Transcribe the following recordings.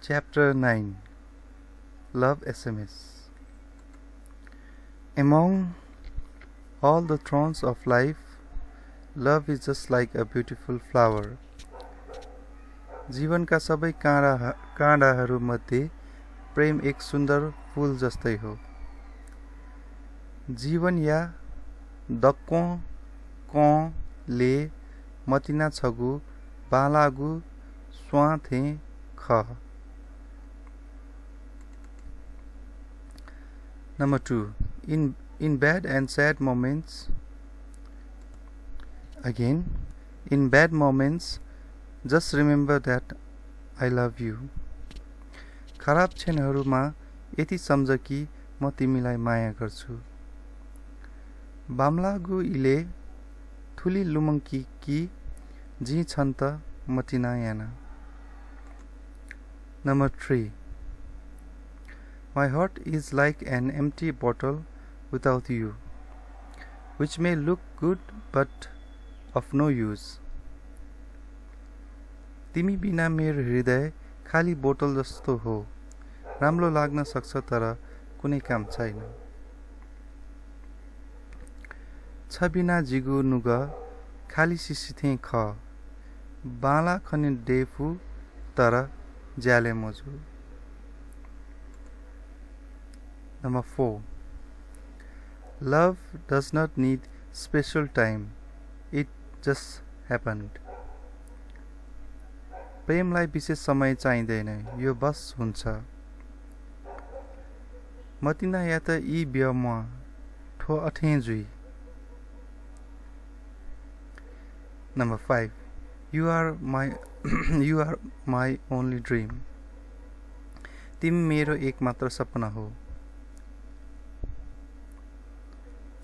Chapter 9 Love SMS. Among all the thorns of life, love is just like a beautiful flower. जीवनका सबै काँडाहरू मध्ये प्रेम एक सुन्दर फूल जस्तै हो. जीवन या दक्कों कों ले मतिना छगु बालागु स्वाथे ख. Number 2. In bad and sad moments, again, in bad moments, just remember that I love you. खराब क्षणहरुमा यति सम्झ कि म तिमीलाई माया गर्छु. बामलागु इले थुली लुमङ्की कि जी छन् त मतिना याना. Number 3. My heart is like an empty bottle without you, which may look good but of no use. तिमी बिना मेरो हृदय खाली बोतल जस्तो हो. राम्रो लाग्न सक्छ तर कुनै काम छैन. छ बिना जिगु नुग खाली सिसिथे ख. बाला खनि डेफु तर ज्याले मजु. Number 4. Love does not need special time. It just happened. प्रेमलाई विशेष समय चाहिँदैन, यो बस हुन्छ. मतिना या त यी ब्यम ठो अठे जुई. Number 5. You are my only dream. तिमी मेरो एकमात्र सपना हो.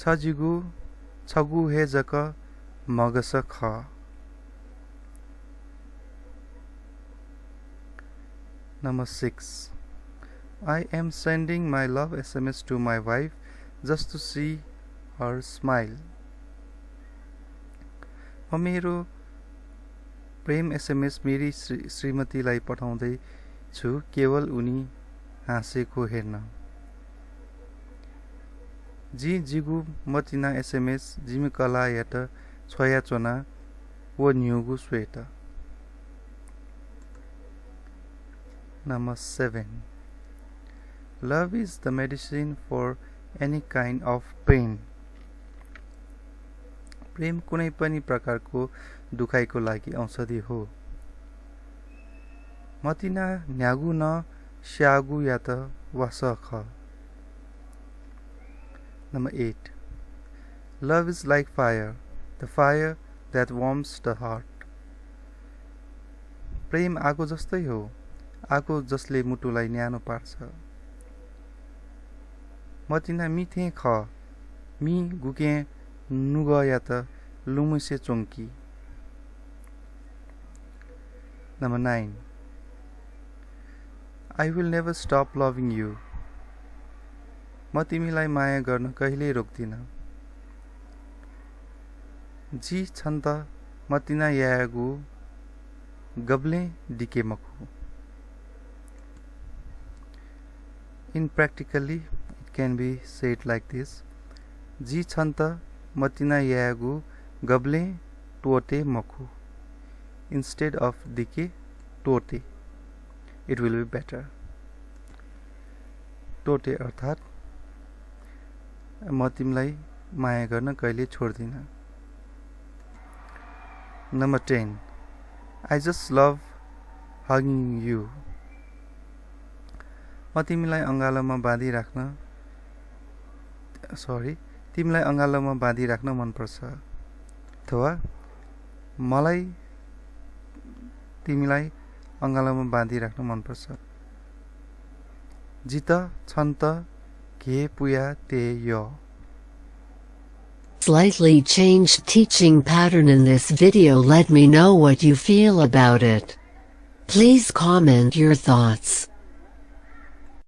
छगु हे जक मगस ख. Number 6. I am sending my love SMS to my wife just to see her smile. म मेरो प्रेम SMS मेरी श्रीमतीलाई पठाउँदै छु केवल उनी हाँसेको हेर्न. जी जिगु मतिना SMS जिमिकला यात छोया चोना वो न्युगु Sweta. Number 7. Love is the medicine for any kind of pain. प्रेम कुनै पनि प्रकारको दुखाइको लागि औषधि हो. मतिना न्यागु न स्यागु या त वास ख. Number 8. Love is like fire, the fire that warms the heart. प्रेम आगो जस्तै हो, आगो जसले मुटुलाई न्यानो पार्छ. मतिना मिथे ख. मी गुके नुग या त लुमुसे चोङ्की. Number 9. I will never stop loving you. म तिमीलाई माया गर्न कहिल्यै रोक्दिन. जी छन् त मतिना यागु गब्ले डिके मखु. In practically it can be said like this. जी छन् त मतिना यागु गब्ले टोटे मखु. Instead of डिके टोटे. It will be better. टोटे अर्थात म तिमीलाई माया गर्न कहिले छोड्दिन. Number 10. I just love hugging you. म तिमीलाई अङ्गालोमा बाँधी राख्न मन पर्छ. अथवा मलाई तिमीलाई अङ्गालोमा बाँधी राख्न मन पर्छ. जित छन् त के पुया ते यो. Slightly changed teaching pattern in this video. Let me know what you feel about it. Please comment your thoughts.